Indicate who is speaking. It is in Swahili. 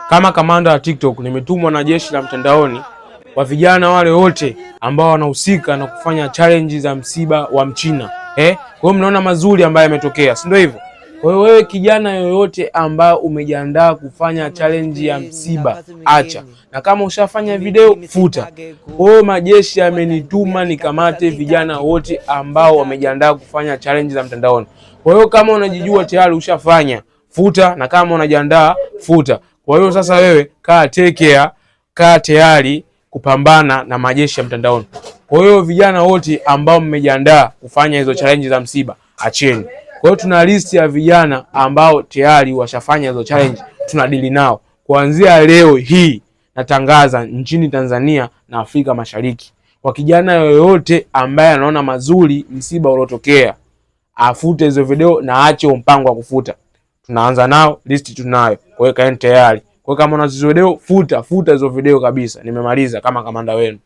Speaker 1: Kama kamanda wa TikTok nimetumwa na jeshi la mtandaoni kwa vijana wale wote ambao wanahusika na kufanya challenge za msiba wa Mchina. Kwa hiyo mnaona mazuri ambayo yametokea, si ndio hivyo? Kwa hiyo wewe kijana yoyote ambayo umejiandaa kufanya challenge ya msiba, acha, na kama ushafanya video futa. Kwa hiyo majeshi yamenituma nikamate vijana wote ambao wamejiandaa kufanya challenge za mtandaoni. Kwa hiyo kama unajijua tayari ushafanya, futa, na kama unajiandaa futa. Kwa hiyo sasa wewe kaa take care, kaa tayari kupambana na majeshi ya mtandaoni. Kwa hiyo vijana wote ambao mmejiandaa kufanya hizo challenge za msiba, acheni. Kwa hiyo tuna list ya vijana ambao tayari washafanya hizo challenge, tunadili nao kuanzia leo hii. Natangaza nchini Tanzania na Afrika Mashariki, kwa kijana yoyote ambaye anaona mazuri msiba uliotokea, afute hizo video na aache mpango wa kufuta. Tunaanza nao, list tunayo. Kwa hiyo kaeni tayari. Kwa hiyo kama una hizo video, futa futa hizo video kabisa. Nimemaliza kama kamanda wenu.